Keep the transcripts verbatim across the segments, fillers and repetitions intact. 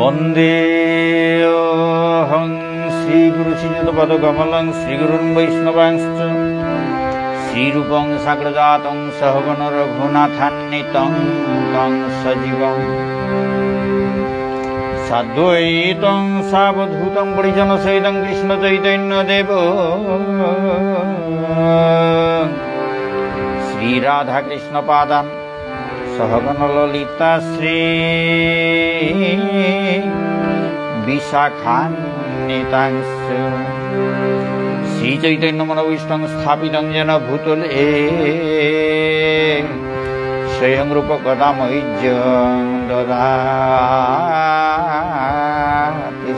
वन्देऽहं श्रीगुरुश्रीयुतपदकमलं श्रीगुरून् वैष्णवांश्च श्रीरूपं साग्रजातं सहगणरघुनाथान्वितं तं सजीवं साद्वैतं सावधूतं परिजनसहितं कृष्णचैतन्यदेवं श्रीराधाकृष्णपादान् सहगणललिता श्रीविशाखान्वितांश्च। श्रीचैतन्यमनोभीष्टं स्थापितं येन भूतले स्वयं रूपः कदा मह्यं ददाति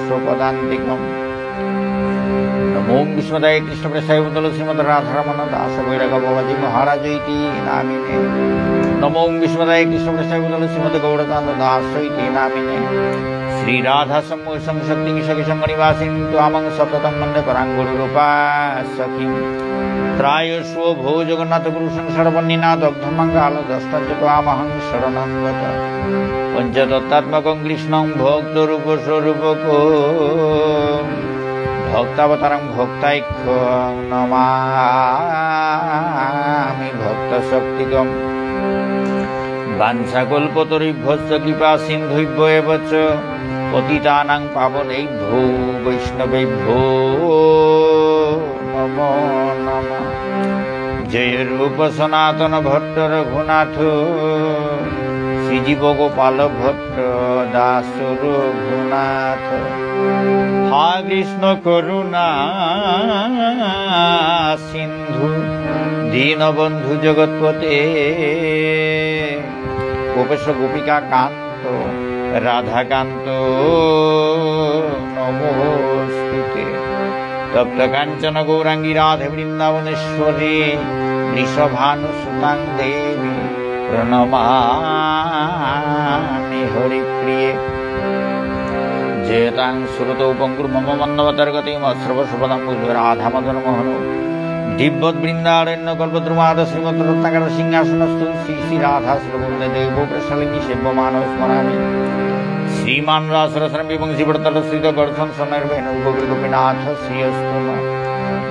स्वपदान्तिकम्। नमो विष्णुपदाय कृष्णप्रेष्ठाय भूतले श्रीमद् राधारमण दास वैराग्य बाबाजी महाराज इति नामिने। नमो विष्णुपदाय कृष्णप्रेष्ठाय भूतले श्रीमद् गौरचंद्र दास इति नामिने। श्रीराधा सम्मोहनं शक्तिं सखीसङ्गनिवासिनीं त्वामहं सततं वन्दे परां गुरुरूपां सखीम्। त्रायस्व भो जगन्नाथ गुरु संसारबह्निना दग्धं कालदष्टं च त्वामहं शरणं गतः। पञ्चतत्त्वात्मकं कृष्णं भक्तरूपस्वरूपकम्। भक्तावतारं भक्ताख्यं नमामि भक्तशक्तिकम्। वाञ्छाकल्पतरुभ्यश्च कृपासिन्धुभ्य एव च। पतितानां पावनेभ्यो वैष्णवेभ्यो नमो नमः। जय रूप सनातन भट्ट रघुनाथ, श्रीजीव गोपाल भट्ट दास रघुनाथ। हा कृष्ण करुणा सिन्धु दीनबन्धु जगत्पते। गोपेश गोपिका कान्त राधाकान्त नमोऽस्तु ते। तप्तकाञ्चनगौराङ्गी राधे वृन्दावनेश्वरी, वृषभानुसुतां देवी प्रणमामि हरिप्रिये। जयतां सुरतौ पङ्गोर्मम मन्दमतेर्गतौ, मत्स्रवस्तव सुपदं राधामदनमोहनौ। दीव्यद् बृन्दारण्यकल्पদ্রুমাধঃ শ্রীমদ্রত্নাগারসিংহাসনস্থৌ শ্রী শ্রী রাধা শ্রীল গোবিন্দ দেবৌ প্রেষ্ঠালীভিঃ সেব্যমানৌ স্মরামি। শ্রীমান্ রাসরসারম্ভী বংশীবটতটস্থিতঃ কর্ষন্ বেণুস্বনৈর্গোপীর্গোপীনাথঃ শ্রিয়েস্তু নঃ।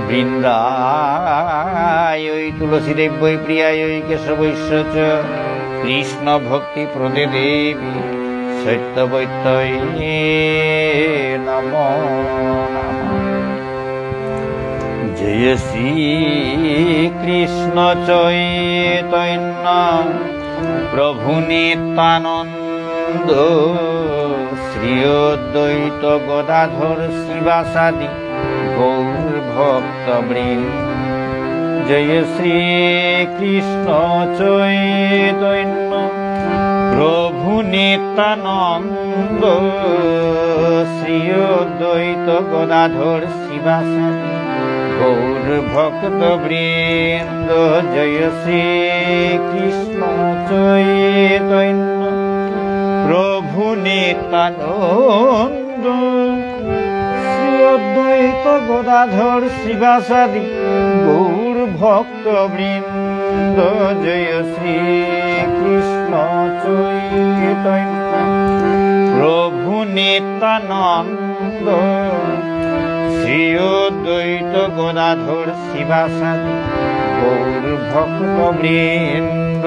বৃন্দায়ৈ তুলসীদেব্যৈ প্রিয়ায়ৈ কেশবস্য চ কৃষ্ণভক্তি প্রদে দেবী সত্যবত্যৈ নমো নমঃ। জয় শ্রী কৃষ্ণ চৈতন্য প্রভু নিত্যানন্দ, শ্রী অদ্বৈত গদাধর শ্রীবাসাদি গৌর ভক্তবৃন্দ। জয় শ্রী কৃষ্ণ চৈতন্য প্রভু নিত্যানন্দ, শ্রী অদ্বৈত গদাধর শ্রীবাসাদি গৌর ভক্তবৃন্দ। জয় শ্রী কৃষ্ণ চৈতন্য প্রভু নিত্যানন্দ, শ্রী অদ্বৈত গদাধর শ্রীবাসাদি গৌর ভক্তবৃন্দ। জয় শ্রী কৃষ্ণ চৈতন্য প্রভু নিত্যানন্দ, শ্রী অদ্বৈত গদাধর শ্রীবাসাদি গৌর ভক্তবৃন্দ।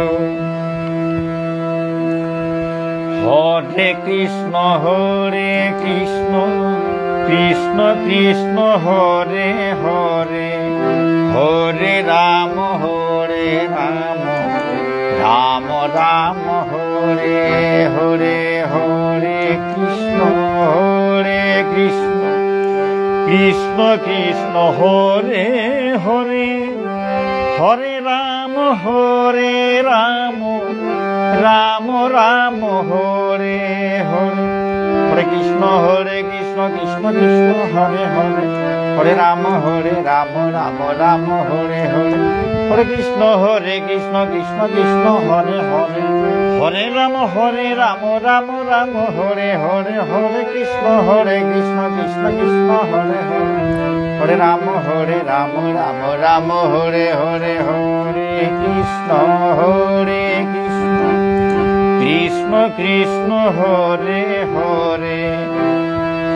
হরে কৃষ্ণ হরে কৃষ্ণ কৃষ্ণ কৃষ্ণ হরে হরে, হরে রাম হরে রাম রাম রাম হরে হরে, হরে কৃষ্ণ হরে কৃষ্ণ কৃষ্ণ কৃষ্ণ হরে হরে, হরে রাম হরে রাম রাম রাম হরে হরে। হরে কৃষ্ণ হরে কৃষ্ণ কৃষ্ণ কৃষ্ণ হরে হরে, হরে রাম হরে রাম রাম রাম হরে হরে, হরে কৃষ্ণ হরে কৃষ্ণ কৃষ্ণ কৃষ্ণ হরে হরে, হরে রাম হরে রাম রাম রাম হরে হরে, হরে কৃষ্ণ হরে কৃষ্ণ কৃষ্ণ কৃষ্ণ হরে হরে, হরে রাম হরে রাম রাম রাম হরে হরে, হরে কৃষ্ণ হরে কৃষ্ণ কৃষ্ণ কৃষ্ণ হরে হরে,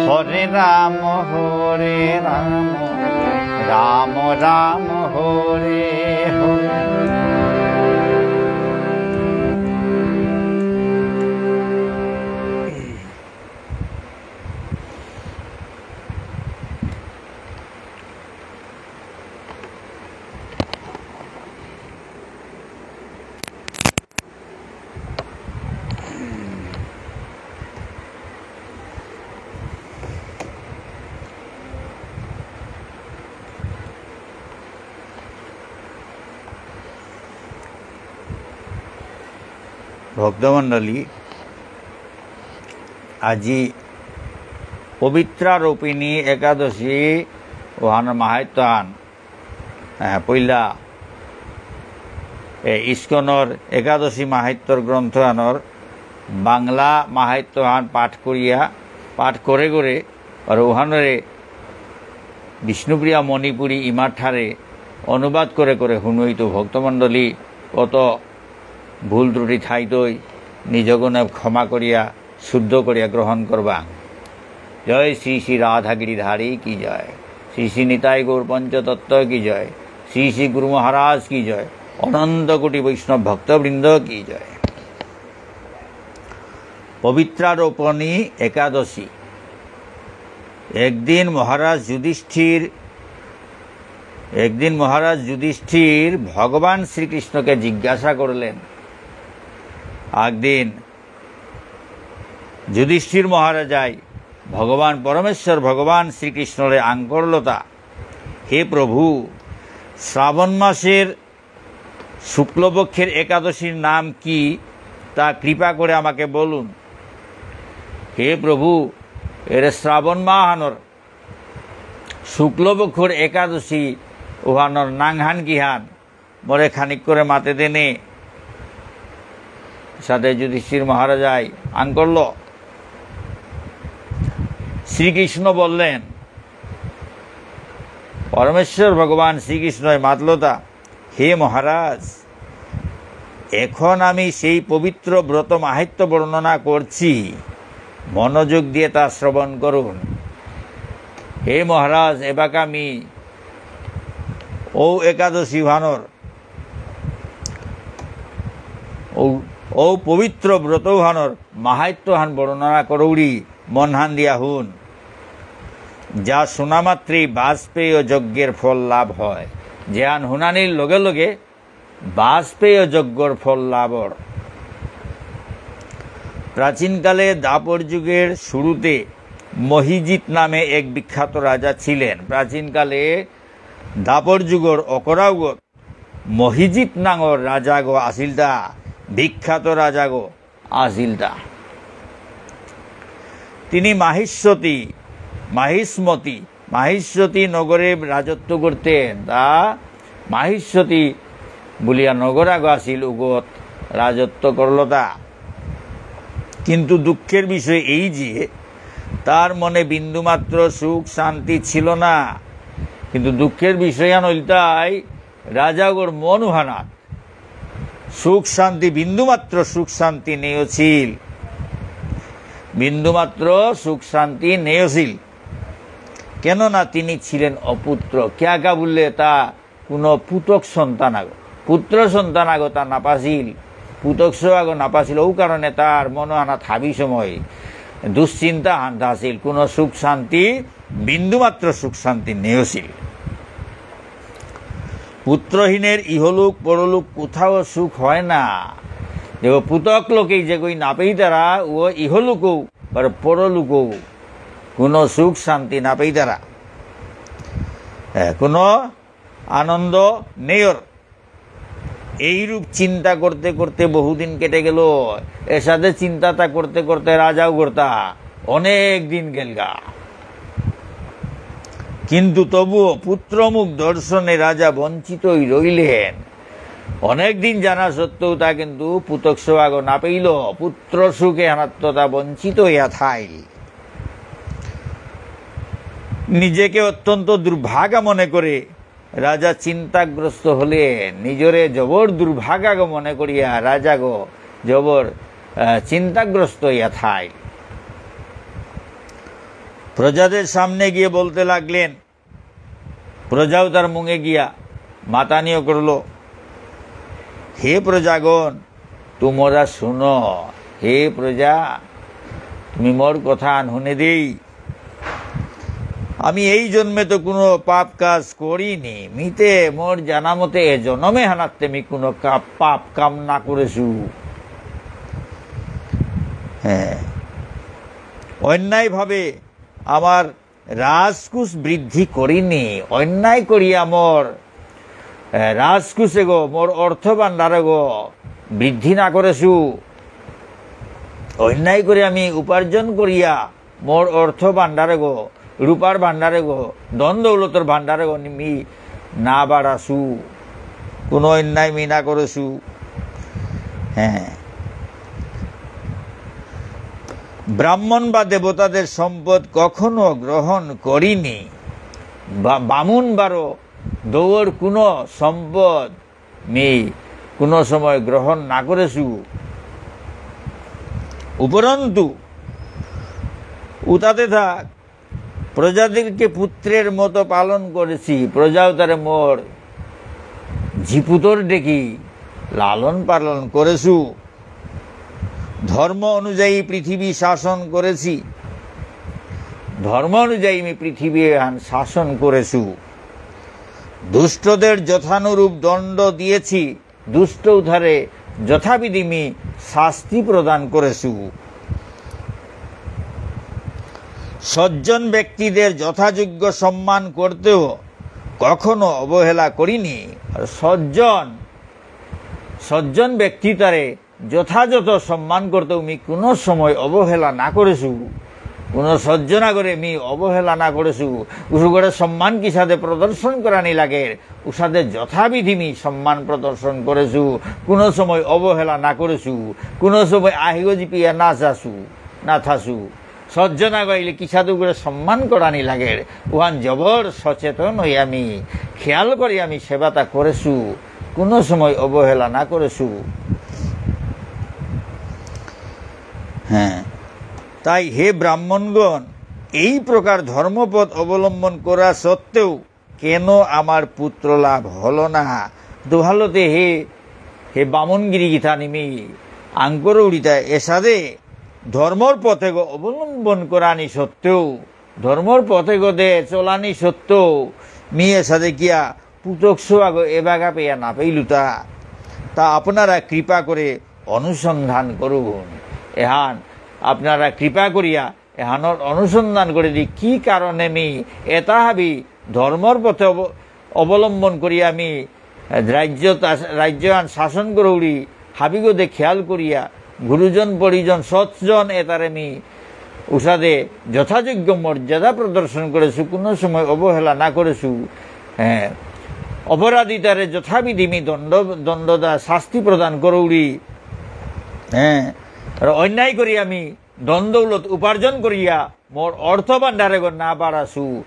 হরে রাম হরে রাম, রাম রাম হরে হরে। ভক্তমণ্ডলী, আজি পবিত্রা রূপিণী একাদশী ওহানর মাহাত্ম্যহান, আহ, পইলা, এ, ইস্কনর একাদশী মাহাত্ম্যর গ্রন্থহানর বাংলা মাহাত্ম্যহান পাঠ করিয়া, পাঠ করে করে, আর ওহানরে বিষ্ণুপ্রিয়া মণিপুরী ইমার ঠারে অনুবাদ করে করে হুনুইতু। ভক্তমণ্ডলী, কত ভুল ত্রুটি থাইতই, নিজগুণে ক্ষমা করিয়া শুদ্ধ করিয়া গ্রহণ করবা। জয় শ্রী শ্রী রাধা গিরিধারী কি জয়, শ্রী শ্রী নিতাই গৌর পঞ্চতত্ত্ব কি জয়, শ্রী শ্রী গুরু মহারাজ কি জয়, অনন্ত কোটি বৈষ্ণব ভক্তবৃন্দ কি জয়। পবিত্রারোপণী একাদশী। একদিন মহারাজ যুধিষ্ঠির, একদিন মহারাজ যুধিষ্ঠির ভগবান শ্রীকৃষ্ণকে জিজ্ঞাসা করলেন, একদিন যুধিষ্ঠির মহারাজাই ভগবান পরমেশ্বর ভগবান শ্রীকৃষ্ণরে আঙকরলতা, "হে প্রভু, শ্রাবণ মাসের শুক্লপক্ষের একাদশীর নাম কি, তা কৃপা করে আমাকে বলুন। হে প্রভু, এরে শ্রাবণ মাহানর শুক্লপক্ষর একাদশী ওহানর নাঙহান কিহান, মোরে খানিক করে মাতে দেনে।" সাথে যুধিষ্ঠির মহারাজাই আঙকরল। শ্রীকৃষ্ণ বললেন, পরমেশ্বর ভগবান শ্রীকৃষ্ণই মাতলতা, "হে মহারাজ, এখন আমি সেই পবিত্র ব্রত মাহাত্ম্য বর্ণনা করছি, মনোযোগ দিয়ে তা শ্রবণ করুন।" হে মহারাজ, এবাকা আমি ঔ একাদশী ওহানর, ঔ, ঔ পবিত্র ব্রত ওহানর মাহাত্ম্যহান বর্ণনা করৌরি, মনহান দিয়া হুন। যা শোনা মাত্রেই বাজপেয় যজ্ঞের ফল লাভ হয়। যেহান হুনানির লগে লগে বাজপেয় যজ্ঞর ফল লাভর। প্রাচীনকালে দ্বাপর যুগের শুরুতে মহিজিৎ নামে এক বিখ্যাত রাজা ছিলেন। প্রাচীনকালে দ্বাপর যুগর অকরাউগত মহিজিৎ নাঙর রাজাগো আসিলতা, বিখ্যাত রাজাগো আসিলতা। তিনি মাহিষ্মতি, মাহিষ্মতি, মাহিষ্মতি নগরে রাজত্ব করতেন। তা মাহিষ্মতি বুলিয়া নগর আগ আসিল, উগত রাজত্ব করলতা। কিন্তু দুঃখের বিষয় এই যে তার মনে বিন্দুমাত্র সুখ শান্তি ছিল না। কিন্তু দুঃখের বিষয় আন ইলতাই রাজাগর মন উহানাত সুখ শান্তি, বিন্দুমাত্র সুখ শান্তি নেই আছিল। বিন্দুমাত্র সুখ শান্তি নেই আছিল। কেননা তিনি ছিলেন অপুত্র। কিয়া কা বুললে তা কোনো পুতক সন্তান আগ, পুত্র সন্তান আগ তা নাপাছিল, পুতক সৌ আগ নাপাছিল। ঔ কারণে তার মন আনা থাবি সময় দুশ্চিন্তা হান আছিল। কোনো সুখ শান্তি, বিন্দুমাত্র সুখ শান্তি নেই আছিল। পুত্রহীনের ইহলোক পরলোক কোথাও সুখ হয় না। যে পুতক লোকেই যে কই না পেইতারা, ও ইহলোকও আর পরলোকও কোনো সুখ শান্তি না পেইতারা। এ, কোনো আনন্দ নেই ওর। এইরূপ চিন্তা করতে করতে বহুদিন কেটে গেল। এসাদে চিন্তাটা করতে করতে রাজাও করতা অনেক দিন গেলগা। কিন্তু তবুও পুত্রমুখ দর্শনে রাজা বঞ্চিতই রইলেন। অনেক দিন জানা সত্ত্বেও তা কিন্তু পুতক সৌ আগ না পেইল, পুত্র সুখে হানাত্ত তা বঞ্চিত হইয়া থাইল। নিজেকে অত্যন্ত দুর্ভাগা মনে করে রাজা চিন্তাগ্রস্ত হলে নিজরে জবর দুর্ভাগা গো মনে করিয়া রাজা গো জবর আহ, চিন্তাগ্রস্ত হইয়া থাইল। প্রজাদের সামনে গিয়ে বলতে লাগলেন, প্রজাও তার মুঙে গিয়া মাতানিও করল, "হে প্রজাগণ, তোমরা শুনো, হে প্রজা, তুমি মোর কথা আন হুনে দেই। আমি এই জন্মে তো কোনো পাপ কাজ করিনি, মিতে মোর জানা মতে এ জনমে হানাতে মি কোনো কা-, পাপ কাম না করেছু।" হ্যাঁ, অন্যায়ভাবে আমার রাজকোষ বৃদ্ধি করিনি, অন্যায় করিয়া মোর, এ, রাজকোষ এগো, মোর অর্থ ভাণ্ডার এগো বৃদ্ধি না করেছু। অন্যায় করে আমি উপার্জন করিয়া মোর অর্থ ভাণ্ডার এগো, রূপার ভাণ্ডার এগো, ধন দৌলতর ভাণ্ডার এগো মি না বাড়াছু, কোনো অন্যায় মি না করেছু। হ্যাঁ, ব্রাহ্মণ বা দেবতাদের সম্পদ কখনো গ্রহণ করিনি, বা বামুন বারো দৌর কোনো সম্পদ মি কোনো সময় গ্রহণ না করেছু। উপরন্তু উতাতে থাক, প্রজাদেরকে পুত্রের মতো পালন করেছি, প্রজাও তারে মোর জিপুতর ডেকি লালন পালন করেছু। ধর্ম অনুযায়ী পৃথিবী শাসন করেছি, ধর্ম অনুযায়ী আমি পৃথিবী এহান শাসন করেছু। দুষ্টদের যথানুরূপ দণ্ড দিয়েছি, দুষ্ট উতারে যথাবিধি মি শাস্তি প্রদান করেছু। সজ্জন ব্যক্তিদের যথাযোগ্য সম্মান করতেও কখনো অবহেলা করিনি। আর সজ্জন, সজ্জন ব্যক্তি তারে যথাযথ সম্মান করতেও মি কোনো সময় অবহেলা না করেছু। কোনো সজ্জন আগরে মি অবহেলা না করেছু। উসুগরে সম্মান কিসাদে প্রদর্শন করানি লাগের, উসাদে যথাবিধি মি সম্মান প্রদর্শন করেছু। কোনো সময় অবহেলা না করেছু। কোনো সময় আহিগো জিপিয়া না চাছু, না থাছু। সজ্জন আগ আইলে কিসাদে উগরে সম্মান করানি লাগের, উহান জবর সচেতন হই আমি, খেয়াল করি আমি সেবাটা করেছু, কোনো সময় অবহেলা না করেছু। হ্যাঁ, তাই হে ব্রাহ্মণগণ, এই প্রকার ধর্মপথ অবলম্বন করা সত্ত্বেও কেন আমার পুত্র লাভ হলো না? দুহালতে হে, হে বামুনগিরি গিথানি মি আঙকরৌরিতা এসাদে ধর্মর পথেগ অবলম্বন করানি সত্ত্বেও, ধর্মর পথেগদে চলানি সত্ত্বেও মি এসাদে কিয়া পুতক সোয়াগ এবাগা পেয়া না পেইলুতা? তা আপনারা কৃপা করে অনুসন্ধান করুন। এহান আপনারা কৃপা করিয়া এহানর অনুসন্ধান করে দি কি কারণে মি এতা হাবি ধর্মর পথে অব-, অবলম্বন করিয়া মি রাজ্য তা-, রাজ্যহান শাসন করৌরি হাবিগদে খেয়াল করিয়া গুরুজন পরিজন সৎজন এতারে মি উসাদে যথাযোগ্য মর্যাদা প্রদর্শন করেছু, কোনো সময় অবহেলা না করেছু। হ্যাঁ, অপরাধী তারে যথাবিধি মি দণ্ড, দণ্ডদা শাস্তি প্রদান করৌরি। হ্যাঁ, আর অন্যায় করি আমি ধন দৌলত উপার্জন করিয়া মোর অর্থ ভাণ্ডার এগো না বাড়াছু।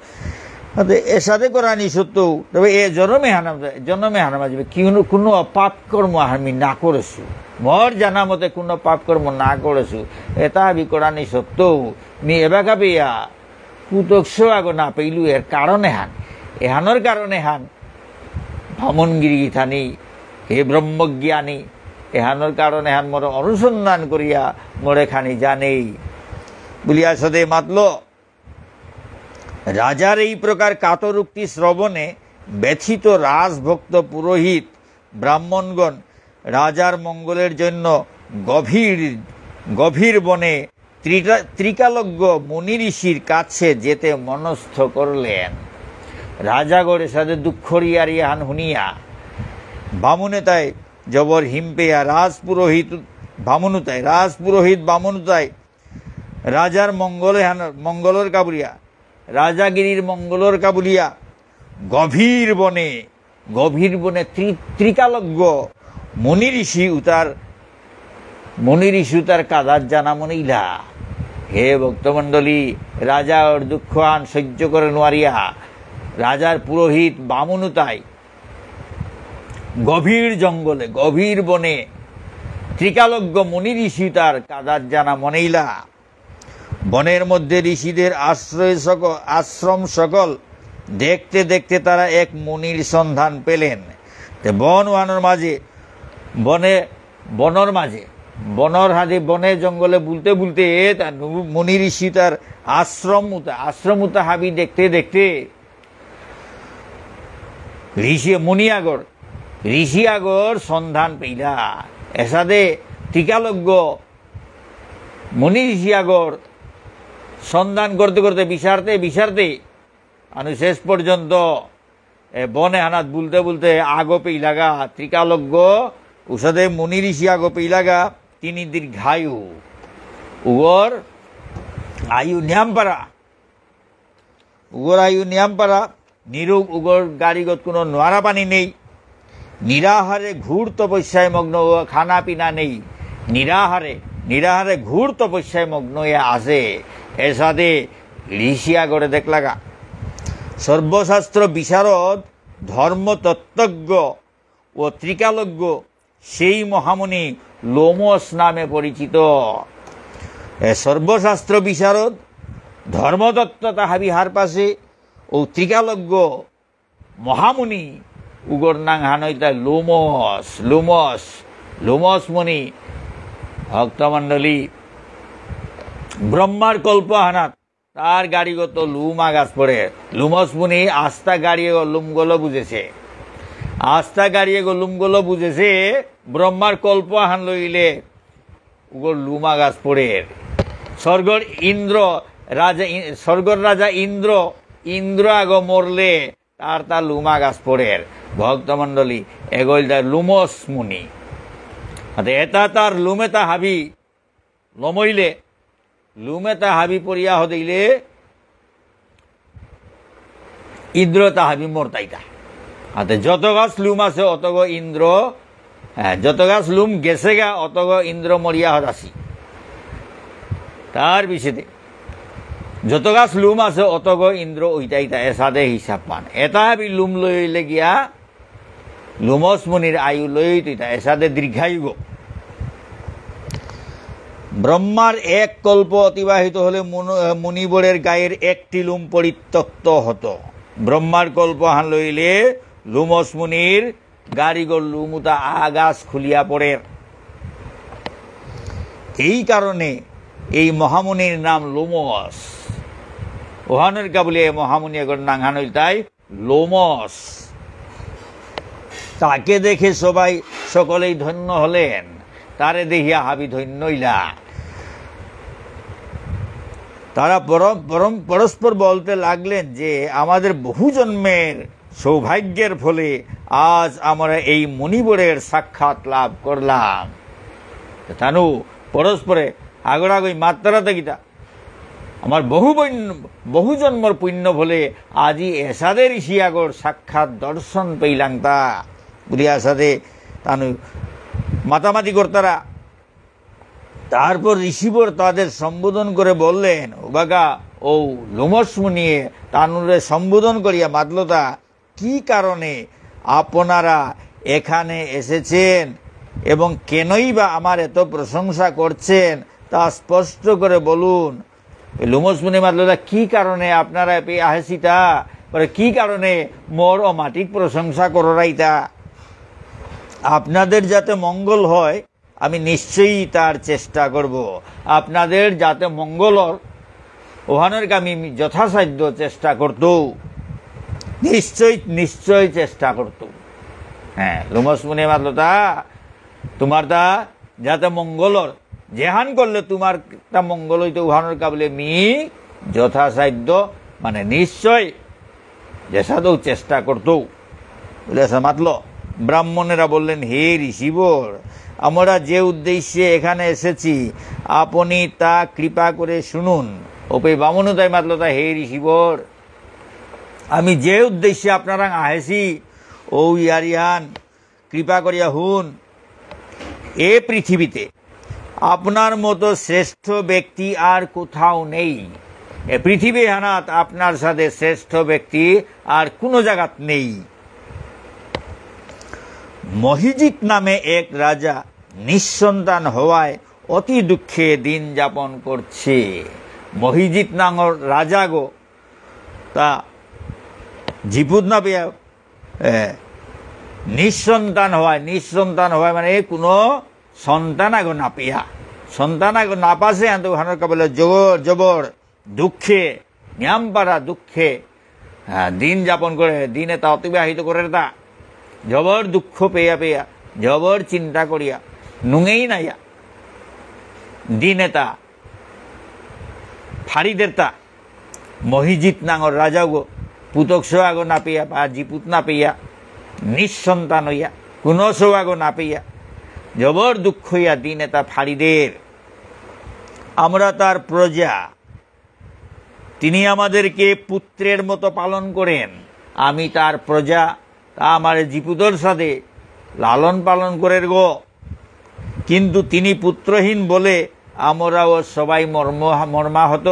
আতে এসাদে করানি সত্ত্বেও, তবে এ জনমে হানাম, জনমে হানাম আসবে, কি কোনো, কোনো পাপ কর্ম আমি না করেছু। মোর জানা মতে কোনো পাপ কর্ম না করেছু। এতা আমি করানি সত্ত্বেও, মি এবাকা পেয়া পুতক সোয়াগ না পেইলু এর কারণ এহান। এহানর কারণ এহান বামুনগিরি গিথানি, হে ব্রহ্মজ্ঞানী, এহানর কারণ এহান মোর অনুসন্ধান করিয়া মোরে খানি জানেই। বুলিয়া সদে মাতল। রাজার এই প্রকার কাতর উক্তি শ্রবণে ব্যথিত রাজভক্ত পুরোহিত ব্রাহ্মণগণ রাজার মঙ্গলের জন্য গভীর, গভীর বনে ত্রিটা-, ত্রিকালজ্ঞ মুনি ঋষির কাছে যেতে মনস্থ করলেন। রাজাগরে সাদে দুঃখর ইয়ারি এহান হুনিয়া, বামুনে তাই জবর হিমপেয়া রাজপুরোহিত, বামুনু তাই, রাজপুরোহিত বামুনু তাই রাজার মঙ্গল এহান, মঙ্গলর কাবুলিয়া, রাজাগিরির মঙ্গলর কাবুলিয়া, গভীর বনে, গভীর বনে ত্রি-, ত্রিকালজ্ঞ মুনি ঋষি উতার, মুনি ঋষি উতার কাদাত জানা মনেইলা। হে ভক্তমণ্ডলী, রাজার দুঃখ আন সহ্য করে নোয়ারিয়া, রাজার পুরোহিত বামুন উতাই গভীর জঙ্গলে, গভীর বনে ত্রিকালজ্ঞ মুনি ঋষি তার কাদাত জানা মনেইলা। বনের মধ্যে ঋষিদের আশ্রয় সকল, আশ্রম সকল দেখতে দেখতে তারা এক মুনির সন্ধান পেলেন। তে বন ওহানর মাঝে, বনে, বনর মাঝে, বনর হাজে বনে জঙ্গলে বুলতে বুলতে তা নু-, মুনি ঋষি তার আশ্রম উতা, আশ্রম উতা হাবি দেখতে দেখতে ঋষি মুনি আগর, ঋষি আগর সন্ধান পেইলা। এসাদে ত্রিকালজ্ঞ মুনি ঋষি আগর সন্ধান করতে করতে বিচারতে বিচারতে আনু শেষ পর্যন্ত এ বনে হানাত বুলতে বুলতে আগো পেইলাগা ত্রিকালজ্ঞ উসাদে মুনি ঋষি আগো পেইলাগা তিনি দীর্ঘায়ু। উগর আয়ু নিয়াম পারা। উগর আয়ু নিয়াম পারা, নিরোগ উগর গারিগত কোনো নোয়ারা পানি নেই। নিরাহারে ঘোর তপস্যায় মগ্ন, ও খানা পিনা নেই। নিরাহারে, নিরাহারে ঘোর তপস্যায় মগ্ন হয়ে আছে। এসাদে ঋষি আগরে দেখলাগা। সর্বশাস্ত্র বিশারদ, ধর্মতত্ত্বজ্ঞ ও ত্রিকালজ্ঞ সেই মহামুনি লোমশ নামে পরিচিত। এ সর্বশাস্ত্র বিশারদ, ধর্মতত্ত্ব তাহা বিহার পাশে ও ত্রিকালজ্ঞ মহামুনি উগর নাঙহান ইলতাই লোমশ, লোমশ, লোমশ মুনি। ভক্তমণ্ডলী, ব্রহ্মার কল্প আহানাত তার গারিগত লুম আগাছ পড়ে। লোমশ মুনি আস্তা গারিগো লুমগলো বুঝেছে। আস্তা গারিগো লুমগলো বুঝেছে, ব্রহ্মার কল্প আহান লইলে উগর লুম আগাছ পড়ে। স্বর্গর ইন্দ্র রাজা ই-, স্বর্গর রাজা ইন্দ্র, ইন্দ্র আগ মরলে তার তা লুম আগাছ পড়ে। ভক্তমণ্ডলী, এগ ইলতাই লোমশ মুনি। আতে এতা তার লুমে তা হাবি লমইলে, লুমে তা হাবি পড়িয়া হদেইলে, ইন্দ্র তা হাবি মরতাইতা। আতে যত গাছ লুম আছে, অতগ ইন্দ্র, হ্যাঁ, যত গাছ লুম গেছেগা, অতগ ইন্দ্র মরিয়া হদাসি। তার পিছেতে যত গাছ লুম আছে, অতগ ইন্দ্র ওইটাইতা, এসাদে হিসাব পান। এতা হাবি লুম লইলে গিয়া, লোমশ মুনির আয়ু লইতইতা, এসাদে দীর্ঘায়ুগ। ব্রহ্মার এক কল্প অতিবাহিত হলে মুন-, মুনিবরের গায়ের একটি লোম পরিত্যক্ত হতো। ব্রহ্মার কল্প হান লইলে লোমশ মুনির গারিগর লুমুতা আগাছ খুলিয়া পড়ে। এই কারণে এই মহামুনির নাম লোমশ। ওহানর কা বুলিয়া এই মহামুনি এগর নাঙহান ইলতাই লোমশ। তাকে দেখে সবাই, সকলেই ধন্য হলেন। তারে দেখিয়া হাবি ধন্য ইলা। তারা পরম, পরম, পরস্পর বলতে লাগলেন যে, "আমাদের বহু জন্মের সৌভাগ্যের ফলে আজ আমরা এই মুনিবরের সাক্ষাৎ লাভ করলাম।" তানু পরস্পরে আগড়াগই মাত্রাতে গীতা আমার বহু বৈন-, বহু জন্মর পুণ্য ফলে আজি এসাদে ঋষি আগর সাক্ষাৎ দর্শন পেইলাংতা। বুলিয়া এসাদে তানু মাতামাতি করতারা। তারপর ঋষিবর তাদের সম্বোধন করে বললেন, "ওবাকা, ও লোমশ মুনিয়ে তানুরে সম্বোধন করিয়া মাতলতা, কি কারণে আপনারা এখানে এসেছেন এবং কেনই বা আমার এত প্রশংসা করছেন, তা স্পষ্ট করে বলুন।" এই লোমশ মুনি মাতলতা, "কি কারণে আপনারা এপে আহেসিতা? মানে, কি কারণে মোর অমাটিক প্রশংসা কররাইতা? আপনাদের যাতে মঙ্গল হয়, আমি নিশ্চয়ই তার চেষ্টা করব। আপনাদের যাতে মঙ্গল অর, ওহানর কা আমি যথাসাধ্য চেষ্টা করতৌ। নিশ্চয়, নিশ্চয় চেষ্টা করতৌ।" হ্যাঁ, লোমশ মুনি মাতলতা, "তোমার তা যাতে মঙ্গল অর, যেহান করলে তোমার তা মঙ্গল হইতো, ওহানর কা বুলে মি যথাসাধ্য, মানে নিশ্চয় যেসাদে চেষ্টা করতৌ।" বুলে এসা মাতল। ব্রাহ্মণেরা বললেন, "হে ঋষিবর, আমরা যে উদ্দেশ্যে এখানে এসেছি, আপনি তা কৃপা করে শুনুন।" ওপে বামুন তাই মাতলতা, "হে ঋষিবর, আমি যে উদ্দেশ্যে আপনারাং আহেছি, ও ইয়ারিহান কৃপা করিয়া হুন। এ পৃথিবীতে আপনার মতো শ্রেষ্ঠ ব্যক্তি আর কোথাও নেই। এ পৃথিবী হানাত আপনার সাদে শ্রেষ্ঠ ব্যক্তি আর কোনো জাগাত নেই।" মহিজিৎ নামে এক রাজা নিঃসন্তান হওয়ায় অতি দুঃখে দিন যাপন করছে। মহিজিৎ নাঙর রাজাগো তা জিপুত না পেয়া, এ, নিঃসন্তান হওয়ায়, নিঃসন্তান হওয়ায় মানে কোনো সন্তান আগো না পেয়া, সন্তান আগো না পাসে আনতে ওখানে কা বুলে জবর, জবর দুঃখে, নিয়ামপারা দুঃখে, আ, দিন যাপন করে, দিন এতা অতিবাহিত করে তা। জবর দুঃখ পেয়া পেয়া, জবর চিন্তা করিয়া, নুঙেই নাইয়া। দিন এতা ফাড়ি দেরতা। মহিজিৎ নাঙর রাজাগো, পুতক সোয়াগো না পেয়া, বা জিপুত না পেয়া, নিঃসন্তান হইয়া, কোনো সোয়াগো না পেয়া, জবর দুঃখ হইয়া দিন এতা ফাড়ি দের। আমরা তার প্রজা, তিনি আমাদেরকে পুত্রের মতো পালন করেন। আমি তার প্রজা, তা আমার জিপুতর সাথে লালন পালন করের গো। কিন্তু তিনি পুত্রহীন বলে আমরাও সবাই মর্ম-, মর্মাহত।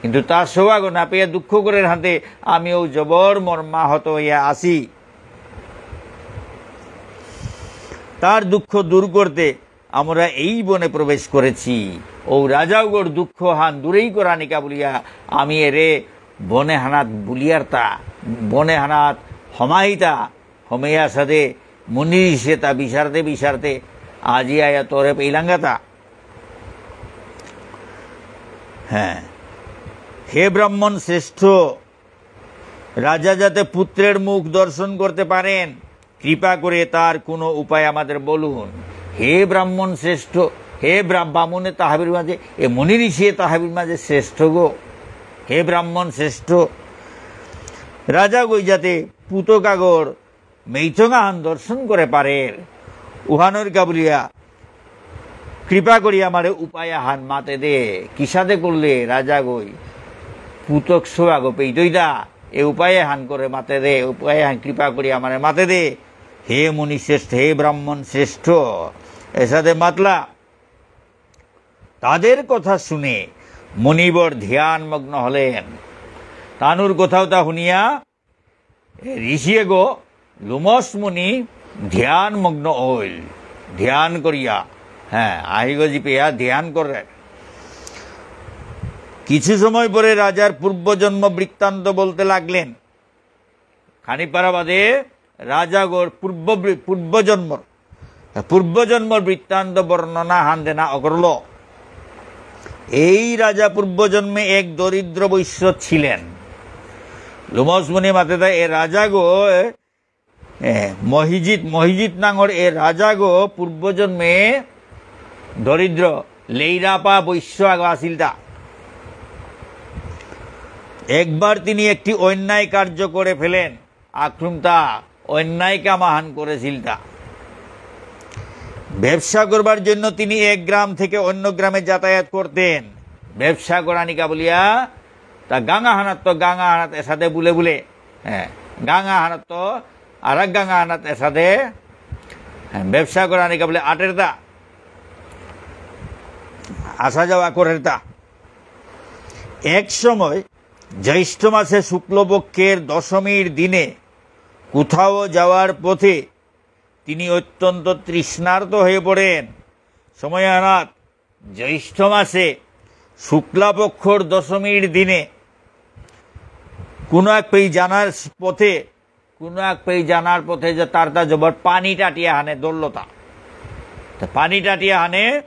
কিন্তু তার সৌভাগ্য না পেয়ে দুঃখ করের হাতে আমিও জবর মর্মাহত হইয়া আছি। তার দুঃখ দূর করতে আমরা এই বনে প্রবেশ করেছি। ও রাজাগর দুঃখ হান দূরেই করানিকা বুলিয়া আমি এরে বনে হানাত বুলিয়ারতা, বনে হানাত হমাইতা, হমেয়া সাদে মুনি ঋষি তা বিচারতে বিচারতে আজি আয়া তোরে পেইলাঙ্গাতা। হ্যাঁ, হে ব্রাহ্মণ শ্রেষ্ঠ, রাজা যাতে পুত্রের মুখ দর্শন করতে পারেন, কৃপা করে তার কোনো উপায় আমাদের বলুন। হে ব্রাহ্মণ শ্রেষ্ঠ, হে ব্রা-, বামুনে তাহাবির মাঝে, এ মুনি ঋষি তাহাবির মাঝে শ্রেষ্ঠ গো, হে ব্রাহ্মণ শ্রেষ্ঠ, রাজা গই যাতে পুতকাগর মেইচঙাহান দর্শন করে পারের, উহানর কাবুলিয়া কৃপা করি আমারে উপায় আহান মাতে দে, কিসাদে করলে রাজা গই পুতক সোয়াগো পেইতইদা, এ উপায় আহান করে মাতে দে, উপায় আহান কৃপা করি আমারে মাতে দে, হে মুনি শ্রেষ্ঠ, হে ব্রাহ্মণ শ্রেষ্ঠ, এসাদে মাতলা। তাদের কথা শুনে মুনিবর ধ্যানমগ্ন হলেন। তানুর কথাও তা শুনিয়া এ ঋষি এগো লোমশ মুনি ধ্যানমগ্ন হইল। ধ্যান করিয়া, হ্যাঁ, আহিগো জিপিয়া ধ্যান করে। কিছু সময় পরে রাজার পূর্বজন্ম বৃত্তান্ত বলতে লাগলেন। খানি পারা বাদে রাজাগর পূর্ব বৃ-, পূর্বজন্মর পূর্বজন্মর বৃত্তান্ত বর্ণনা হান দেনা অকরল। এই রাজা পূর্বজন্মে এক দরিদ্র বৈশ্য ছিলেন। লোমশ মুনি মাতেতা এ রাজাগো, এ, এ, মহিজিৎ, মহিজিৎ নাঙর এ রাজাগো পূর্বজন্মে দরিদ্র লেইরাপা বৈশ্য আগ আসিলতা। একবার তিনি একটি অন্যায় কার্য করে ফেলেন। আক্রমতা অন্যায় কামাহান করেছিল তা। ব্যবসা করবার জন্য তিনি এক গ্রাম থেকে অন্য গ্রামে যাতায়াত করতেন। ব্যবসা করানিকা বলিয়া তা গাঙা হানাত তো গাঙা হানাত এসাদে বুলে বুলে, হ্যাঁ, গাঙা হানাত তো আর এক গাঙা হানাত এসাদে, হ্যাঁ, ব্যবসা করানিকা বলে আটের তা, আসা যাওয়া করের তা। এক সময় জ্যৈষ্ঠ মাসে শুক্লপক্ষের দশমীর দিনে কোথাও যাওয়ার পথে তিনি অত্যন্ত তৃষ্ণার্ত হয়ে পড়েন। সময় আনাত জ্যৈষ্ঠ মাসে শুক্লাপক্ষর দশমীর দিনে কোনো এক পেই জানার পথে, কোনো এক পেই জানার পথে যে তার তা জবর পানি টাটিয়া হানে দৌড়লতা। তা পানি টাটিয়া হানে,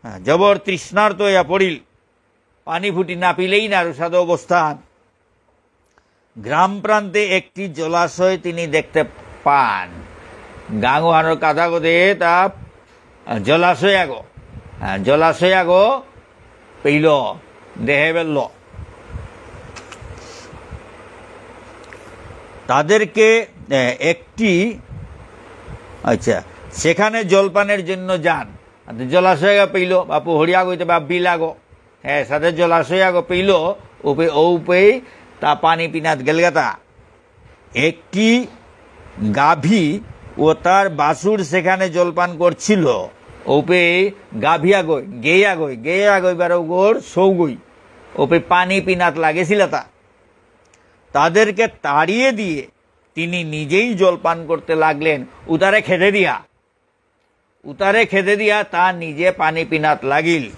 হ্যাঁ, জবর তৃষ্ণার্ত হইয়া পড়িল। পানি ফুটি না পিলেই না রুসাদ অবস্থান। গ্রাম প্রান্তে একটি জলাশয় তিনি দেখতে পান। গাঙহানর কাদাগদে তা, আহ, জলাশয় আগো। হ্যাঁ, জলাশয় আগো পেইল, দেহে বেলল। তাদেরকে, এ, একটি, আচ্ছা, সেখানে জলপানের জন্য যান। আর জলাশয় আগো পেইল, বা পুহরিয়া গইতে বা বিলাগো। হ্যাঁ, সাথে জলাশয় আগো পেইল, উপে, ও উপেই তা পানি পিনাত গেলগাতা। একটি গাভী ও তার বাছুর সেখানে জলপান করছিল। ওপে গাভী আগই, গেয়া গই, গেয়া গই বারো গোর সৌগই। ওপে পানি পিনাত লাগেছিল তা। তাদেরকে তাড়িয়ে দিয়ে তিনি নিজেই জলপান করতে লাগলেন, উতারে খেদে দিয়া। উতারে খেদে দিয়া তা নিজে পানি পিনাত লাগিল।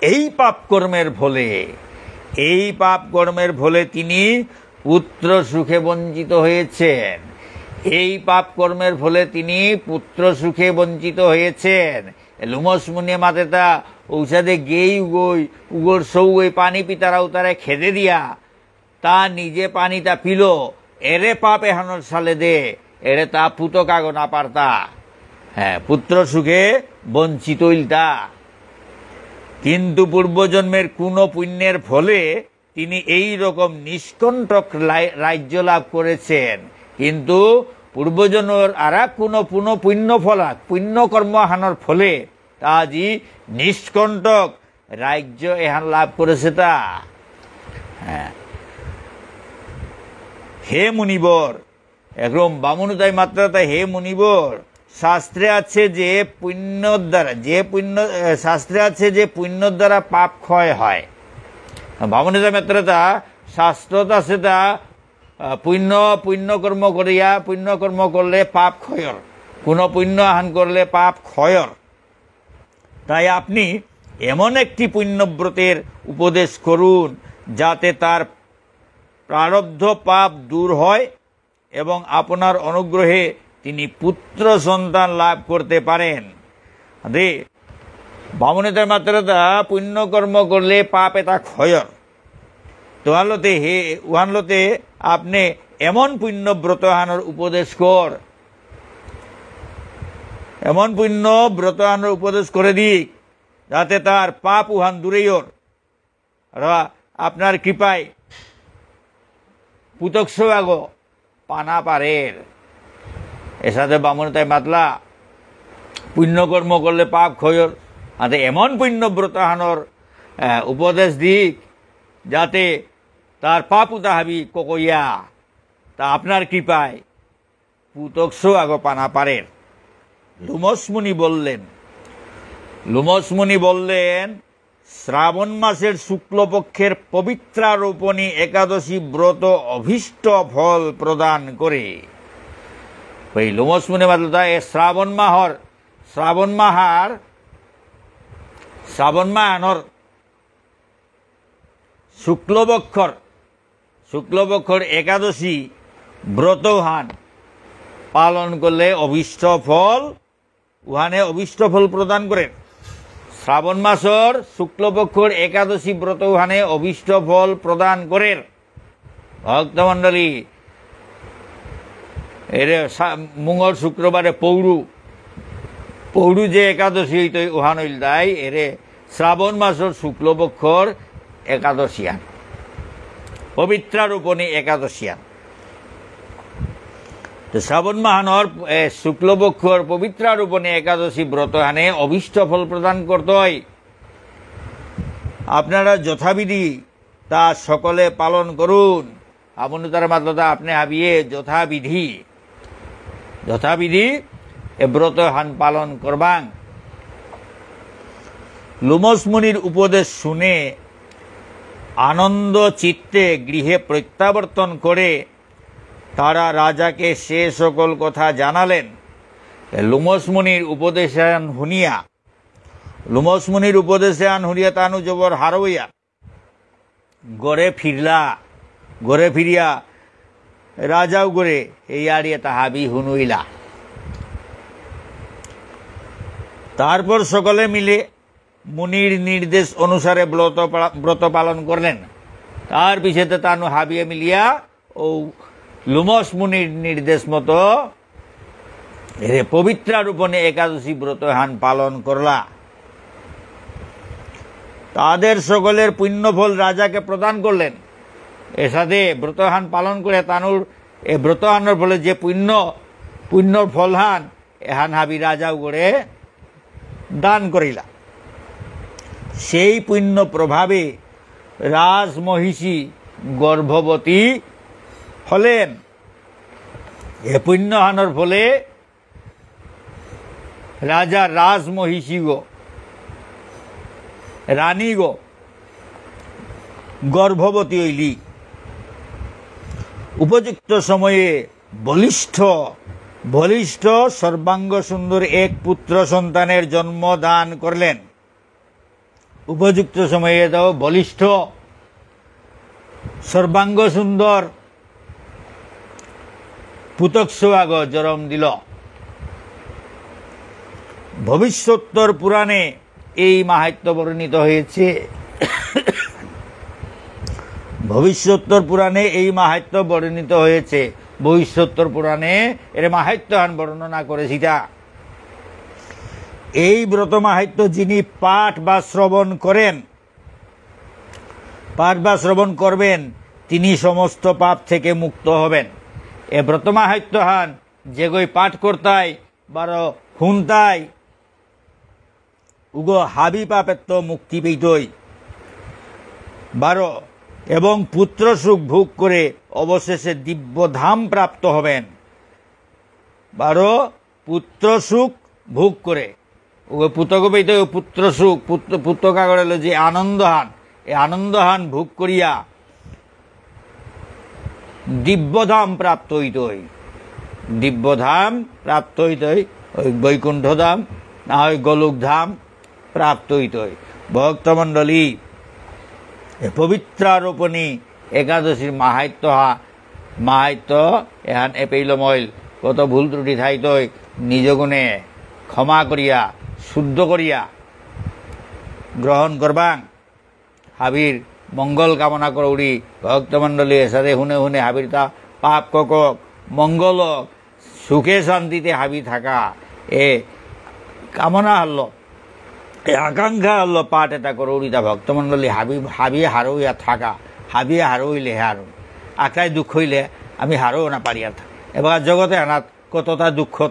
এই পাপ কর্মের ফলে, এই পাপ কর্মের ফলে তিনি পুত্র সুখে বঞ্চিত হয়েছেন। এই পাপ কর্মের ফলে তিনি পুত্র সুখে বঞ্চিত হয়েছেন। এ লোমশ মুনি মাতেতা ঔসাদে গেই উগই, উগর সৌগই পানি পিতারা উতারে খেদে দিয়া তা নিজে পানিতা পিল, এরে পাপ এহানর সালে দে, এরে তা পুতক আগ না পারতা। হ্যাঁ, পুত্র সুখে বঞ্চিত ইলতা। কিন্তু পূর্বজন্মের কোনো পুণ্যের ফলে তিনি এই রকম নিষ্কণ্টক লাই-, রাজ্য লাভ করেছেন। কিন্তু পূর্বজন্মর আর এক কোনো পুণ্য, পুণ্য ফলা, পুণ্য কর্মহানর ফলে তা আজি নিষ্কণ্টক রাজ্য এহান লাভ করেছে তা। হ্যাঁ। হে মুনিবর, একদম বামুনতাই মাততারা তা, হে মুনিবর, শাস্ত্রে আছে যে পুণ্য দ্বারা, যে পুণ্য, এ, শাস্ত্রে আছে যে পুণ্য দ্বারা পাপ ক্ষয় হয়। বামুনতাই মাততারা তা, শাস্ত্রত আছে তা, আ, পুণ্য, পুণ্য কর্ম করিয়া, পুণ্য কর্ম করলে পাপ ক্ষয়র। কোনো পুণ্য আহান করলে পাপ ক্ষয়র। তাই আপনি এমন একটি পুণ্যব্রতের উপদেশ করুন, যাতে তার প্রারব্ধ পাপ দূর হয় এবং আপনার অনুগ্রহে তিনি পুত্র সন্তান লাভ করতে পারেন। দে, বামুনতাই মাততারা তা পুণ্য কর্ম করলে পাপ এতা ক্ষয়র। তো আনলতে হে, উহানলতে আপনি এমন পুণ্য ব্রতহানর উপদেশ কর, এমন পুণ্য ব্রতহানর উপদেশ করে দিক, যাতে তার পাপ উহান দূরেইয়র। আর আপনার কৃপায় পুতক সৌ আগ পানা পারের। এসাদে বামুনতাই মাতলা, পুণ্য কর্ম করলে পাপ ক্ষয়র, আতে এমন পুণ্য ব্রতহানর, আহ, উপদেশ দিক, যাতে তার পাপ উতা হাবি ককইয়া, তা আপনার কৃপায় পুতক সৌ আগ পানা পারের। লোমশ মুনি বললেন, লোমশ মুনি বললেন, শ্রাবণ মাসের শুক্লপক্ষের পবিত্রারোপণী একাদশী ব্রত অভীষ্ট ফল প্রদান করে। ওই লোমশ মুনি মাতলতা, এ শ্রাবণ মাহর, শ্রাবণ মাহার, শ্রাবণ মাহানর শুক্লপক্ষর, শুক্লপক্ষর একাদশী ব্রতহান পালন করলে অভীষ্ট ফল উহানে অভীষ্ট ফল প্রদান করের। শ্রাবণ মাসর শুক্লপক্ষর একাদশী ব্রত উহানে অভীষ্ট ফল প্রদান করের। ভক্তমণ্ডলী, এরে সা-, মঙ্গল শুক্রবারে পৌরু, পৌরু যে একাদশী হইতই উহান হইল তাই এরে শ্রাবণ মাসর শুক্লপক্ষর একাদশী আন, পবিত্রারোপণী একাদশী আন। তো শ্রাবণ মাহানর, এ, শুক্লপক্ষর পবিত্রারোপণী একাদশী ব্রত হানে অভীষ্ট ফল প্রদান করতই। আপনারা যথাবিধি তা সকলে পালন করুন। বামুনতারা মাতলতা আপনি হাবিয়ে যথাবিধি, যথাবিধি এ ব্রত হান পালন করবাং। লোমশ মুনির উপদেশ শুনে আনন্দ চিত্তে গৃহে প্রত্যাবর্তন করে তারা রাজাকে সে সকল কথা জানালেন। এ লোমশ মুনির উপদেশ আন হুনিয়া, লোমশ মুনির উপদেশ আন হুনিয়া তানু জবর হারৌ ইয়া ঘরে ফিরলা। ঘরে ফিরিয়া রাজাও ঘরে এই আড়িয়ে তা হাবি হুনুইলা। তারপর সকলে মিলে মুনির নির্দেশ অনুসারে ব্রত পা-, ব্রত পালন করলেন। তার পিছেতে তানু হাবিয়ে মিলিয়া ও লোমশ মুনির নির্দেশ মতো এরে পবিত্রারোপণী একাদশী ব্রত হান পালন করলা। তাদের সকলের পুণ্যফল রাজাকে প্রদান করলেন। এসাদে ব্রত হান পালন করে তানুর এ ব্রত হানর ফলে যে পুণ্য, পুণ্যর ফল হান এহান হাবি রাজাও করে দান করিলা। সেই পুণ্য প্রভাবে রাজমহিষী গর্ভবতী হলেন। এ পুণ্যহানর ফলে রাজা রাজমহিষীগ, রানীগ গর্ভবতী হইলি। উপযুক্ত সময়ে বলিষ্ঠ বলিষ্ঠ সর্বাঙ্গ সুন্দর এক পুত্র সন্তানের জন্ম দান করলেন। উপযুক্ত সময়ে তো বলিষ্ঠ সর্বাঙ্গ সুন্দর পুতক সুয়াগ জরম দিল। ভবিষ্যোত্তর পুরাণে এই মাহাত্ম্য বর্ণিত হয়েছে। ভবিষ্যোত্তর পুরাণে এই মাহাত্ম্য বর্ণিত হয়েছে। ভবিষ্যোত্তর পুরাণে এর মাহাত্ম্যহান বর্ণনা করেসিতা। এই ব্রত মাহাত্ম্য যিনি পাঠ বা শ্রবণ করেন, পাঠ বা শ্রবণ করবেন, তিনি সমস্ত পাপ থেকে মুক্ত হবেন। এ ব্রত মাহাত্ম্যহান যেগই পাঠ করতাই, বারো হুনতাই, উগো হাবি পাপেত্ত মুক্তি পেইতই। বারো, এবং পুত্র সুখ ভোগ করে অবশেষে দিব্য ধাম প্রাপ্ত হবেন। বারো, পুত্র সুখ ভোগ করে। উগো পুতক পেইতই পুত্র সুখ, পুত্র, পুতক আগরে লো যে আনন্দহান, এই আনন্দহান ভোগ করিয়া দিব্যধাম প্রাপ্ত হইতই। দিব্যধাম প্রাপ্ত হইতই, ওই বৈকুণ্ঠ ধাম, না হয় গোলক ধাম প্রাপ্ত হইতই। ভক্তমণ্ডলী, এ পবিত্রারোপণী একাদশীর মাহাত্ম্য হা-, মাহাত্ম্য এহান এপেইল মইল, কত ভুল ত্রুটি থাইতই, নিজ গুণে ক্ষমা করিয়া, শুদ্ধ করিয়া গ্রহণ করবাং। হাবির মঙ্গল কামনা করৌরি। ভক্তমণ্ডলী এসাদে হুনে হুনে হাবির তা পাপ কক, মঙ্গল ওক, সুখে শান্তিতে হাবি থাকা। এ কামনা হারলো, এ আকাঙ্ক্ষা হারলো পাঠ এতা করৌরি তা ভক্তমণ্ডলী হাবি, হাবি হারৌ ইয়া থাকা, হাবি হারৌ ইলে হারৌ। আকাই দুঃখ হইলে আমি হারৌ না পারি আর থা। এবার জগতে আনাত কততা দুঃখ,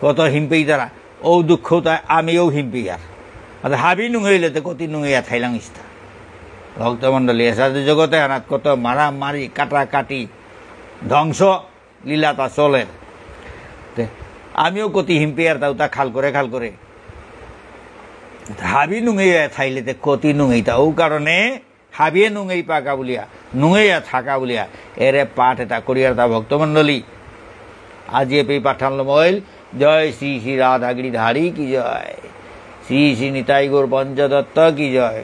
কত হিমপেইতারা, ও দুঃখ তাই আমিও হিমপেইয়ার। আর হাবি নুঙেইলে তো কতি নুঙেইয়া থাইলাং ইস্তা। ভক্তমণ্ডলী, এসাদে জগতে আনাত কত মারামারি, কাটাকাটি, ধ্বংস লীলাতা চলের। তে আমিও কতি হিমপেইয়ার তাও তা খাল করে খাল করে। হাবি নুঙেইয়া থাইলে তে কতি নুঙেইতা। ও কারণে হাবিয়ে নুঙেই পাকা বুলিয়া, নুঙেইয়া থাকা বুলিয়া, এরে পাঠ এতা করিয়ার তা ভক্তমণ্ডলী। আজি এপেই পাঠান লমইল, জয় শ্রী শ্রী রাধা গিরিধারী কি জয়, শ্রী শ্রী নিতাই গৌর পঞ্চতত্ত্ব কি জয়,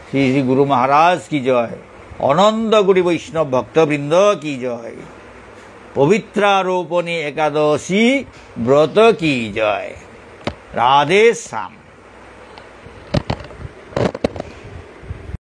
শ্রী শ্রী গুরু মহারাজ কি জয়, অনন্ত কোটি বৈষ্ণব ভক্তবৃন্দ কি জয়, পবিত্রারোপণী একাদশী ব্রত কি জয়। রাধে শ্যাম।